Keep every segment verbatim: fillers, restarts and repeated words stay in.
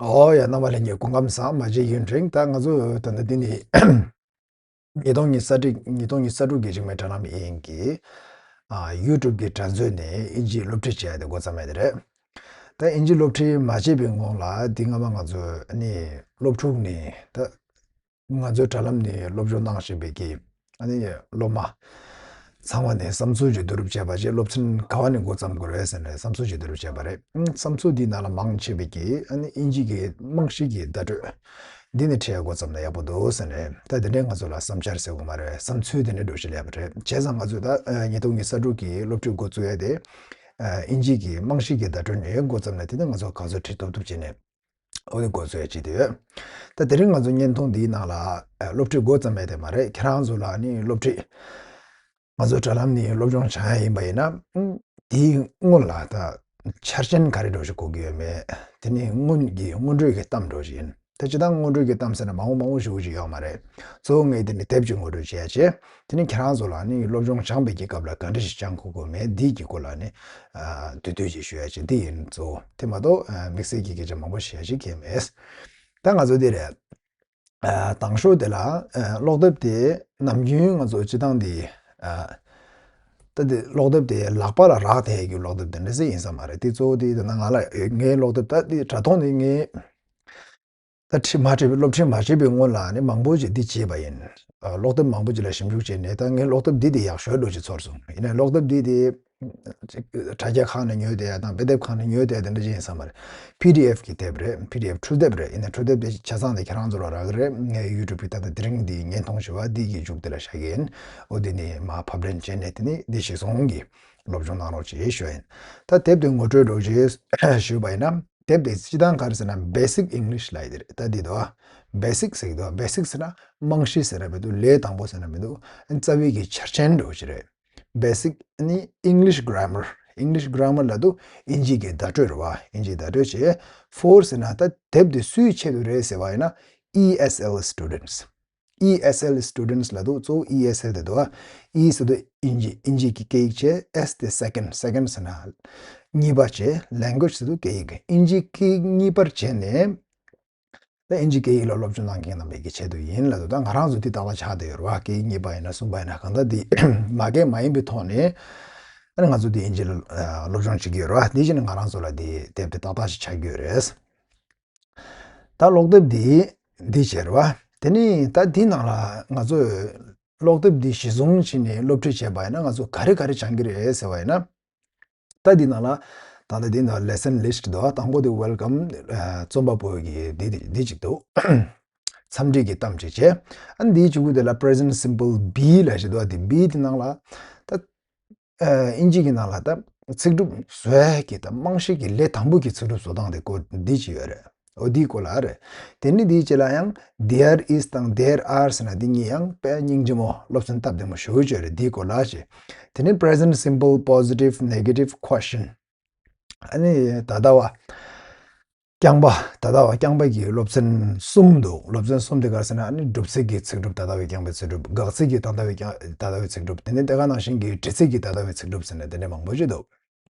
ཨོ་ཡ། རྣམ་པ་ལྷན་རྒྱས་སྐུ་ཁམས་བཟང་། མ་བརྗེད་ཡུན་རིང་། ད་ང་ཚོ་ད་ལྟ་འདི་ནི་ཉིས་སྟོང་ཉི་ཤུ་རྩ་དྲུག་ཉིས་སྟོང་ཉི་ཤུ་རྩ་དྲུག་གི་རིང་མའི་དྲ་ལམ་དབྱིན་གྱི་ཨ་ཡུ་ཊུབ་ཀྱི་དྲ་མཛོད་ནས་དབྱིན་ཇིའི་སློབ་ཁྲིད་བྱས་ཏེ་འགོ་བརྩམས་ཡ་དེ་རེད། ད་དབྱིན་ཇི་སློབ་ཁྲིད་མ་བྱས་པའི་སྔོན་ལ་འདི་སྔ་མ་ང་ཚོ་ནི་སློབ་ཕྲུག་ནས་ད་ང་ཚོའི་དྲ་ལམ་ནས་སློབ་སྦྱོང་གནང་བཞིན་པའི་གི་ཨ་ནི་སློབ་མ་ཚང་མ་ནས་བསམ་ཚུལ་ཅིག་བསྡུ་རུབ་བྱས་པ་བྱས། སློབ་ཚན་ག་བ་ནས་འགོ་བརྩམ་དགོས་རེད་ཟེར་ནས་བསམ་ཚུལ་ཅིག་བསྡུ་རུབ་བྱས་པ་རེད། ཨང་། བསམ་ཚུལ་འདིའི་ནང་ལ་མང་ཆེ་བའི་གིས་ཨ་ནི་དབྱིན་ཇི་གི་རྨང་གཞི་གི་བརྡ་སྤྲོད་འདི་ནས་ཁྲིད་ཡ་འགོ་བརྩམས་ན་ཡག་པོ་འདུག་ཟེར་ནས། ད་དེ་འདྲའི་ང་ཚོ་ལ་བསམ་འཆར་ཟེར་དགོས་མ་རེད། བསམ་ཚུལ་དེ་འདྲ་འདྲ་བོ་ཞིག་སླེབས་པ་རེད། བྱས་ཙང་ང་ཚོས་ད་ཨ་ཉིས་སྟོང་ཉི་ཤུ་རྩ་དྲུག་གི་སློབ་ཁྲིད་འགོ་བཙུགས་ཡ་དེ་ཨ་དབྱིན་ཇི་གི་རྨང་གཞི་གི་བརྡ་སྤྲོད་ནས་འགོ་བརྩམས་ན། དེ་ནས་ང་ཚོ་ག་ཚོད་ཁྲིད་ཐུབ་ཐུབ་བྱས་ནས། འོ་དེ་འགོ་ཚུགས་ཡ་ཅིག་དེ་ཡོད། ད་དེ་རིང་ང་ཚོ་བརྙན་ཐུང་འདིའི་ནང་ལ་ཨ་སློབ་ཁྲིད་འགོ་བརྩམས་ཡ་དེ་མ་རེད། ཁྱེད་རང་ཚོ་ལ་ནི་སློབ་ཁྲིད་ང་ཚོ་དྲ་ལམ་ནས་སློབ་སྦྱོང་བྱ་ཡ་ཡིན་པ་ཡིན་ན། ཨང་། དེའི་སྔོན་ལ་ད་འཆར་ཅན་ག་རེ་འདྲ་བོ་ཞིག་དགོས་ཀྱི་ཡོད་མེད། དེ་ནས་སྔོན་གྱི་སྔོན་འགྲོའི་གི་གཏམ་འདྲ་བོ་ཞིག་ཡིན། ད་སྤྱིར་བཏང་སྔོན་འགྲོའི་གི་གཏམ་ཟེར་ན་མང་པོ་མང་པོ་ཞེ་པོ་ཅིག་ཡོད་མ་རེད། གཙོ་བོ་ངས་དེ་ནི་དེབ་ཅིག་ངོ་སྤྲོད་བྱེད་ཡ་བྱས། དེ་ནི་ཁྱེད་རང་ཚོ་ལ་ནི་སློབ་སྦྱོང་སྦྱངས་པའི་གི་སྐབས་ལ་ག་འདྲ་ཞིག་སྦྱང་དགོས་དགོས་མེད། འདི་གི་སྐོར་ལ་ནི་ཨ་བསྡུས་བསྡུས་ཅིག་ཞུ་ཡ་ཅིག་འདི་ཡིན། གཙོ་བོ་དེ་མ་གཏོགས་ཨ་དམིགས་བསལ་གྱི་སྐད་ཆ་མང་པོ་བཤད་ཡ་ཅིག་གང་ཡང་མེད། ད་ང་ཚོ་འདི་རེད། ཨ་དང་ཤོས་དེ་ལ་ཨ་ཀློག་དེབ་དེ་ནམ་རྒྱུན་ང་ཚོ་སྤྱིར་བཏང་འདི་ཨ་ད་འདི་ཀློག་དེབ་དེ་ལག་པ་ལ་རག་བསྡད་ཡ་གི་ཀློག་དེབ་དེ་འདྲ་ཟིག་ཡིན་ས་མ་རེད། དེ་གཙོ་བོ་དེ་ད་ང་ལ་ངའི་ཀློག་དེབ་ད་འདི་དྲ་ཐོག་ནས་ངའི་ད་ཁྲིད་མ་ཁྲིད་པའི་སློབ་ཁྲིད་མ་བྱེད་པའི་སྔོན་ལ་ནི་མང་པོ་ཅིག་འདི་བྱས་པ་ཡིན། ཨ་ཀློག་དེབ་མང་པོ་ཅིག་ལ་ཞིབ་འཇུག་བྱས་ནས། ད་ངས་ཀློག་དེབ་འདི་དེ་ཡག་ཤོས་འདྲ་ཅིག་ཚོར་སོང་། ཡིན་ནའི་ཀློག་དེབ་འདི་དེ་ཅིག་དྲ་རྒྱ་ཁག་ནས་ཉོས་བསྡད་ཡ་དང་དཔེ་དེབ་ཁང་ནས་ཉོས་བསྡད་ཡ་དེ་འདྲ་ཅིག་ཡིན་ས་མ་རེད། པི་ཌི་ཨེཕ་གི་དེབ་རེད། པི་ཌི་ཨེཕ་འཕྲུལ་དེབ་རེད། ཡིན་ནའི་འཕྲུལ་དེབ་དེ་ཆ་ཚང་དེ་ཁྱེད་རང་ཚོ་ལ་རག་གི་རེད། ངའི་ཡུ་ཊུབ་གི་ད་ལྟ་དེ་རིང་འདི་བརྙན་ཐུང་ཞུ་བ་འདི་གི་མཇུག་དེ་ལ་བཞག་གི་ཡིན། འོ་དེ་ནི་མར་ཕབ་ལེན་བྱས་ནས་དེ་ནི་འདི་གཞིར་བཟུང་གི་སློབ་སྦྱོང་གནང་རོགས་ཞེས་ཞུ་ཡ་ཡིན། ད་དེབ་དེ་ངོ་སྤྲོད་འདྲ་ཅིག་ཞུས་པ་ཡིན་ན། དེབ་དེ་སྤྱིར་བཏང་ག་རེ་ཟེར་ན་Basic English ལབ་ཡ་དེ་རེད། ད་འདི་དོ་Basic ཟེར་གི་འདུག Basic ཟེར་ན་རྨང་གཞི་ཟེར་ཡ་མི་འདུག་ལས་དང་པོ་ཟེར་ན་མི་འདུག་རྩ་བའི་གི་ཆ་རྐྱེན་འདྲ་ཅིག་རེད། Basic ནི་English Grammar། English Grammar ལབ་དུས་དབྱིན་ཇི་གི་བརྡ་སྤྲོད་རེད་བ། དབྱིན་ཇིའི་བརྡ་སྤྲོད་བྱས། Four ཟེར་ན་ད་དེབ་དེ་སུའི་ཆེད་དུ་རེད་ཟེར་བ་ཡིན་ན། E S L students། E S L students ལབ་དུས་གཙོ་བོ་E S L དེ་འདུག་བ། E ཟེར་དུས་དབྱིན་ཇི། དབྱིན་ཇི་གི་སྐད་ཡིག་བྱས། S དེ་second། Second ཟེར་ན་གཉིས་པ་བྱས། Language ཟེར་དུས་སྐད་ཡིག། དབྱིན་ཇིའི་སྐད་ཡིག་གཉིས་པར་བྱས་ནས། ད་དབྱིན་ཇི་སྐད་ཡིག་ལ་སློབ་སྦྱོང་གནང་མཁན་རྣམ་པའི་གི་ཆེད་དུ་ཡིན་ལབ་དུས། ད་ང་རང་ཚོ་འདི་ཏག་ཏག་ཆགས་བསྡད་ཡོད་རེད་བ། སྐད་ཡིག་གཉིས་པ་ཡིན་ན་གསུམ་པ་ཡིན་ན་གང་ལྟར་འདི་མ་སྐད་མ་ཡིན་པའི་ཐོག་ནས་ཨ་ནི་ང་ཚོ་འདི་དབྱིན་ཇི་ལ་ཨ་སློབ་སྦྱོང་བྱེད་ཀྱི་ཡོད་རེད་བ། དེ་བཞིན་ང་རང་ཚོ་ལ་འདི་དེབ་དེ་ཏག་ཏག་ཞིག་ཆགས་ཀྱི་ཡོད་རེད། ད་ཀློག་དེབ་འདི་འདི་བྱས་རེད་བ། དེ་ནི་ད་འདི་ནང་ལ་ང་ཚོས་ཀློག་དེབ་འདི་གཞི་བཟུང་བྱས་ནས་སློབ་ཁྲིད་བྱས་པ་ཡིན་ན་ང་ཚོ་ག་རེ་ག་རེ་སྦྱང་གི་རེད་ཟེར་བ་ཡིན་ན། ད་འདི་ནང་ལ་ད་ལྟ་འདི་ནང་lesson list འདུག་དང་པོ་དེ་welcome ཨ་རྩོམ་པ་པོ་གི་འདི་འདི་འདི་གཅིག་འདུག་འཚམས་འདྲི་གི་གཏམ་ཅིག་བྱས། ཨ་འདིའི་མཇུག་གུ་དེ་ལ་present simple B ལབ་ཞིག་འདུག་དེ་B དེ་ནང་ལ་ད་ཨ་དབྱིན་ཇི་གི་ནང་ལ་ད་ཚིག་གྲུབ་བཟོ་ཡ་གི་ད་རྨང་གཞི་གི་ལས་དང་པོ་གི་ཚིག་གྲུབ་བཟོ་སྟངས་དེ་སྐོར་འདི་ཅིག་ཡོད་རེད། འོ་འདིའི་སྐོར་ལ་རེད། དེ་ནི་འདིའི་རྗེས་ལ་ཡང་there is དང་there are ཟེར་ན་འདི་གཉིས་ཡང་དཔེ་སྙིང་རྗེ་མོ། སློབ་ཚན་སྟབས་བདེ་མོ་ཞེ་པོ་ཅིག་རེད། འདིའི་སྐོར་ལ་ཅིག་དེ་ནི་present simple positive negative question། ཨ་ནི་ད་ལྟ་བ་རྐྱང་པ། ད་ལྟ་བ་རྐྱང་པ་གི་སློབ་ཚན་གསུམ་འདུག་སློབ་ཚན་གསུམ་དེ་ག་རེ་ཟེར་ན། ཨ་ནི་སྒྲུབ་ཚིག་གི་ཚིག་གྲུབ། ད་ལྟ་བའི་རྐྱང་པའི་ཚིག་གྲུབ། དགག་ཚིག་གི་ད་ལྟ་བའི་རྐྱང་ད་ལྟ་བའི་ཚིག་གྲུབ། དེ་ནས་དེ་ག་ནང་བཞིན་གྱི་དྲི་ཚིག་གི་ད་ལྟ་བའི་ཚིག་གྲུབ་ཟེར་ནས་དེ་འདྲ་མང་པོ་ཅིག་འདུག་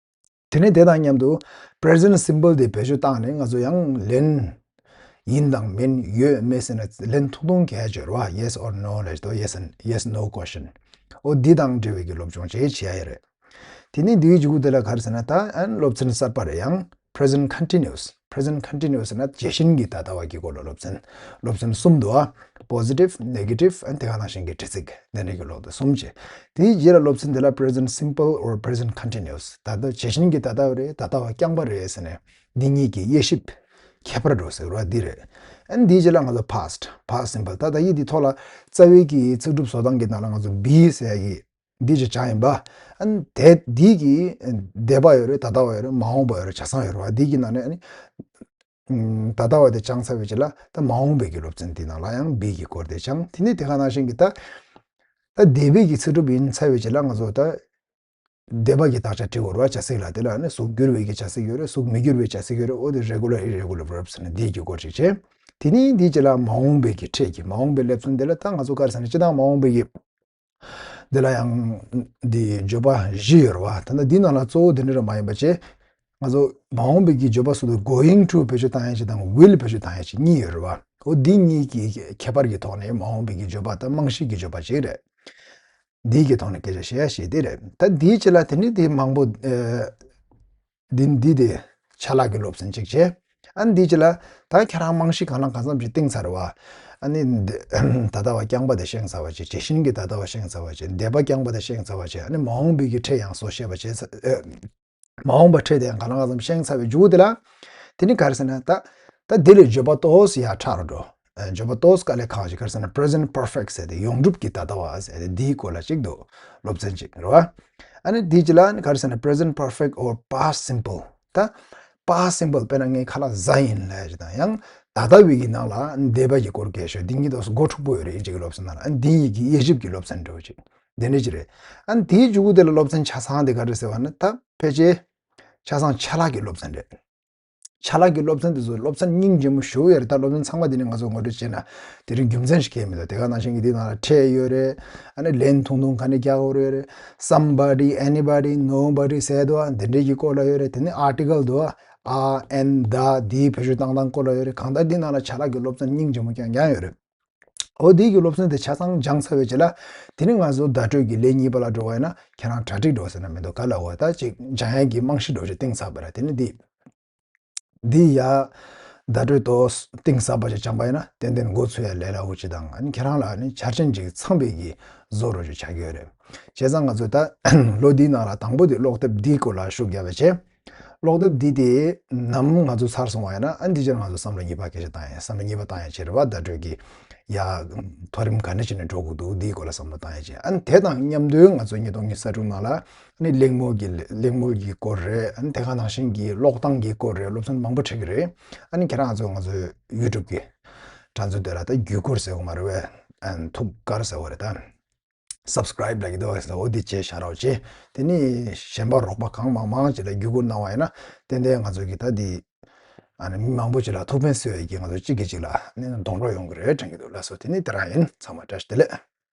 དེ་ནས་དེ་དང་མཉམ་དུ་present simple དེ་བེད་སྤྱོད་བཏང་ནས་ང་ཚོ་ཡང་ལན། ཡིན་དང་མིན། ཡོད་མེད་ཟེར་ན་ལན་ཐུང་ཐུང་གལ་ཆེ་བ། Yes or no ལབ་དོ། Yes and yes no question། འོ་འདི་དང་འབྲེལ་བའི་གི་སློབ་སྦྱོང་བྱེད་བྱེད་ཡ་རེད། དེ་ནས་འདིའི་མཇུག་དེ་ལ་ག་རེ་ཟེར་ན། ད་ཨན་སློབ་ཚན་གསར་པ་རེད། ཡང་present continuous། Present continuous ཟེར་ན་རྗེས་ཤུལ་གྱི་ད་ལྟ་བ་གི་སྐོར་ལ་སློབ་ཚན། སློབ་ཚན་གསུམ་འདུག་ཨ། positive, negative and དེ་ག་ནང་བཞིན་གྱི་དྲི་ཚིག་དེ་འདྲ་གི་ཀློག་དེབ་གསུམ་བྱས། དེའི་རྗེས་ལ་སློབ་ཚན་དེ་ལ་present simple or present continuous། ད་ལྟ་རྗེས་ཤུལ་གྱི་ད་ལྟ་བ་རེད། ད་ལྟ་བ་རྐྱང་པ་རེད་ཟེར་ནས་འདི་གཉིས་ཀྱི་དབྱེ་ཞིབ་ཁྱད་པར་འགྲོ་ཟེར་བ་འདི་རེད། ཨན་འདིའི་རྗེས་ལ་ང་ཚོ་past, past simple། ད་ད་ཡིག་འདི་ཐོག་ལ་རྩ་བའི་གི་ཚིག་གྲུབ་བཟོ་སྟངས་ཀྱི་ནང་ལ་ང་ཚོ་be ཟེར་ཡ་གི་འདི་ཅིག་སྦྱངས་ཡིན་པ། ཨ་ནི་དེ་འདི་གི་འདས་པ་ཡོད་རེད། ད་ལྟ་བ་ཡོད་རེད། མ་འོངས་པ་ཡོད་རེད། བྱ་ཚང་ཡོད་རེད་བ། འདི་གི་ནང་ནས་ཨ་ནི་ད་ལྟ་བ་དེ་སྦྱངས་ཚར་བའི་རྗེས་ལ་ད་མ་འོངས་པའི་གི་སློབ་ཚན་འདི་ནང་ལ་ཡང་be གི་སྐོར་དེ་སྦྱངས། དེ་ནས་དེ་ག་ནང་བཞིན་གྱི་ད་ད་འདས་པའི་གི་ཚིག་གྲུབ་ཡིན་ཚར་བའི་རྗེས་ལ་ང་ཚོ་ད་འདས་པ་གི་དག་ཆ་བྲི་དགོས་རེད་བ། བྱ་ཚིག་ལ། དེ་ལ་ཨ་ནི་གཟུགས་འགྱུར་བའི་གི་བྱ་ཚིག་ཡོད་རེད། གཟུགས་མི་འགྱུར་བའི་བྱ་ཚིག་ཡོད་རེད། འོ་དེ་regular, irregular verbs ནི་འདི་གི་སྐོར་ཅིག་བྱས། དེ་ནས་འདིའི་རྗེས་ལ་མ་འོངས་པའི་གི་ཕྲད་ཀྱི་མ་འོངས་པའི་སློབ་ཚན་དེ་ལ་ད་ང་ཚོ་ག་རེ་ཟེར་ན། སྤྱིར་བཏང་མ་འོངས་པའི་གི་འདི་ལ་ཡང་འདི་བརྗོད་པ་བཞི་ཡོད་རེད་བ། ད་ནི་འདི་ནང་ལ་གཙོ་བོ་འདི་འདྲ་རང་མ་ཡིན་པ་བྱས། ང་ཚོ་མ་འོངས་པའི་གི་བརྗོད་པ་སོགས་དུ་going to བེད་སྤྱོད་བཏང་ཡ་ཅིག་དང་will བེད་སྤྱོད་བཏང་ཡ་ཅིག་གཉིས་ཡོད་རེད་བ། འོ་འདི་གཉིས་ཀྱི་ཁྱད་པར་གྱི་ཐོག་ནས་མ་འོངས་པའི་གི་བརྗོད་པ་དང་རྨང་གཞི་གི་བརྗོད་པ་ཅིག་རེད། འདི་གི་ཐོག་ནས་སྐད་ཆ་བཤད་ཡ་ཞིག་དེ་རེད། ད་འདིའི་ཆེད་ལ་དེ་ནི་དེ་མང་པོ་ཨ། འདི་འདི་དེ་ཆ་ལག་གི་སློབ་ཚན་གཅིག་བྱས། ཨ་འདིའི་ཆེད་ལ་ད་ཁྱེད་རང་རྨང་གཞི་གང་ལ་གང་འཚམ་ཞིག་བཏིང་ཚར་བ། ཨ་ནི་འདི་ད་ལྟ་བ་རྐྱང་པ་དེ་ཤེས་ཚར་བ་བྱས། ཇི་བཞིན་གྱི་ད་ལྟ་བ་ཤེས་ཚར་བ་བྱས། འདས་པ་རྐྱང་པ་དེ་ཤེས་ཚར་བ་བྱས། ཨ་ནི་མ་འོངས་པའི་གི་ཕྲད་ཡང་བཟོ་ཤེས་པ་བྱས་ཚར། ཨ། མ་འོངས་པ་ཕྲད་དེ་གང་ལ་གང་འཚམ་ཤེས་ཚར་བའི་མཇུག་དེ་ལ། དེ་ནི་ག་རེ་ཟེར་ན་ད། ད་དེ་ལས་བརྗོད་པ་ཏོག་ཙམ་ཡར་ཕྲ་རུ་འགྲོ། ཨ་བརྗོད་པ་ཏོག་ཙམ་དཀའ་ལས་ཁག་ཅིག་ག་རེ་ཟེར་ན་present perfect ཟེར་ཏེ་ཡོངས་གྲུབ་ཀྱི་ད་ལྟ་བ་ཟེར་ཏེ་འདིའི་སྐོར་ལ་ཅིག་འདུག་སློབ་ཚན་ཅིག་རེད་བ། ཨ་ནི་དེའི་ཅི་ལ་ནི་ག་རེ་ཟེར་ན་present perfect or past simple ད། past simple དཔེར་ན་ངའི་ཁ་ལག་བཟའ་ཡིན་ལབ་ཡ་ཅིག་དང་ཡང་ད་ལྟ་བའི་གི་ནང་ལ་འདས་པ་གི་སྐོར་གས་ཤོད་འདི་གཉིས་ཏོག་ཙམ་གོ་འཁྲུག་པོ་ཡོད་རེད། ཡིན་གཅིག་གི་སློབ་ཚན་ནང་ལ་ཨ་འདི་ཡི་གི་དབྱེ་ཞིབ་ཀྱི་སློབ་ཚན་འདྲ་བོ་ཅིག་དེ་འདྲ་ཅིག་རེད། ཨ་ནི་དེའི་མཇུག་གུ་དེ་ལ་སློབ་ཚན་ཆ་ཚང་དེ་ག་རེ་ཟེར་བ་ན་ད་ཕལ་ཆེར་ཆ་ཚང་ཆ་ལག་གི་སློབ་ཚན་རེད། ཆ་ལག་གི་སློབ་ཚན་དེ་ཚོ་སློབ་ཚན་སྙིང་རྗེ་མོ་ཞེ་པོ་ཡོད་རེད། ད་སློབ་ཚན་ཚང་མ་དེ་ནི་ང་ཚོ་ངོ་སྤྲོད་བྱས་ན་དེ་རིང་རྒྱུ་མཚན་ཞིག་གས་མི་འདུག་དེ་ག་ནང་བཞིན་གྱི་དེ་ནང་ལ་ཕྲད་ཡོད་རེད། ཨ་ནི་ལན་ཐུང་ཐུང་ག་ནས་རྒྱག་དགོས་རེད། Somebody, anybody, nobody ཟེར་འདུག་ཨ། དེ་འདྲས་ཀྱི་སྐོར་ལ་ཡོད་རེད། དེ་ནི་article འདུག་ཨ། ཨ་ཨེན་ད་དེའི་བེད་སྤྱོད་བཏང་སྟངས་སྐོར་ལ་ཡོད་རེད། གང་ལྟར་འདི་ནང་ལ་ཆ་ལག་གི་སློབ་ཚན་སྙིང་རྗེ་མོ་རྐྱང་རྐྱང་ཡོད་རེད། འོ་དེའི་གི་སློབ་ཚན་དེ་ཆ་ཚང་སྦྱངས་ཚར་བའི་རྗེས་ལ་དེ་ནི་ང་ཚོ་བརྡ་སྤྲོད་ཀྱི་ལེའུ་གཉིས་པ་ལ་འགྲོ་བ་ཡིན་ན་ཁྱེད་རང་གྲ་སྒྲིག་འགྲོ་ཟེར་ན་མི་འདུག་ག་ལ་འོ་ད་ཅིག་སྦྱང་ཡས་ཀྱི་རྨང་གཞི་འགྲོ་ཞིག་བཏིང་ཚར་བ་རེད། དེ་ནི་འདི་འདི་ཡ་བརྡ་སྤྲོད་ཏོག་ཙམ་བཏིང་ཚར་བ་ཞིག་སྦྱངས་པ་ཡིན་ན་ཏན་ཏན་འགོ་ཚུགས་ཡ་ལས་སླ་བོ་ཅིག་དང་ཨ་ནི་ཁྱེད་རང་ལ་ནི་ཆ་རྐྱེན་ཅིག་ཚང་བའི་གི་བཟོ་འདྲ་ཞིག་ཆགས་ཀྱི་ཡོད་རེད། བྱས་ཙང་ང་ཚོ་ད་ལོ་འདིའི་ནང་ལ་དང་པོ་དེ་ཀློག་དེབ་འདིའི་སྐོར་ལ་ཤུགས་རྒྱབ་པ་བྱས། ཀློག་དེབ་འདི་དེ་ནམ་ང་ཚོ་ཚར་སོང་བ་ཡིན་ན་ཨ་འདི་ཕྱིར་ང་ཚོ་བསམ་བློ་གཉིས་པ་སྐད་ཆ་བཏང་ཡ་བསམ་བློ་གཉིས་པ་བཏང་ཡ་བྱེད་རེད་བ། བརྡ་སྤྲོད་ཀྱི་ཡ་མཐོ་རིམ་ག་འདྲ་བྱས་ནས་འགྲོ་དགོས་འདུག་འདིའི་སྐོར་ལ་བསམ་བློ་བཏང་ཡ་བྱེད། ཨ་ནི་དེ་དང་མཉམ་དུ་ང་ཚོ་ཉིས་སྟོང་ཉི་ཤུ་རྩ་དྲུག་ནང་ལ་ཨ་ནི་གླེང་མོལ་གྱི་གླེང་མོལ་གྱི་སྐོར་རེད། ཨ་ནི་དེ་ག་ནང་བཞིན་གྱི་ཀློག་སྟངས་ཀྱི་སྐོར་རེད། སློབ་ཚན་མང་པོ་འཁྲིད་ཀྱི་རེད། ཨ་ནི་ཁྱེད་རང་ཚོ་ང་ཚོའི་YouTube གི་དྲ་འཛུལ་དེ་ལ་ད་བརྒྱུད་སྐུར་ཟེར་བ་མ་རེད་བས། ཨ་ནི་ཐུགས་དགར་ཟེར་བ་རེད་ད། Subscribe ལབ་ཀྱི་འདུག་ཟེར། འོ་འདི་བྱས་བཞག་རོགས་བྱེད། དེ་ནི་གཞན་པ་རོགས་པ་གང་མང་མང་ཅིག་ལ་བརྒྱུད་སྐུར་གནང་བ་ཡིན་ན་ཏན་ཏན་ང་ཚོ་གི་ད་འདི་ཨ་ནི་མི་མང་པོ་ཅིག་ལ་ཐུགས་ཕན་གསོས་ཡས་ཀྱི་ང་ཚོ་གཅིག་གིས་གཅིག་ལ་ནི་གདོང་གྲོགས་ཡོང་གི་རེད་དྲན་གྱི་འདུག་ལགས་སོ། དེ་ནི་དེ་རང་ཡིན། ཚང་མ་བཀྲ་ཤིས་བདེ་ལེགས།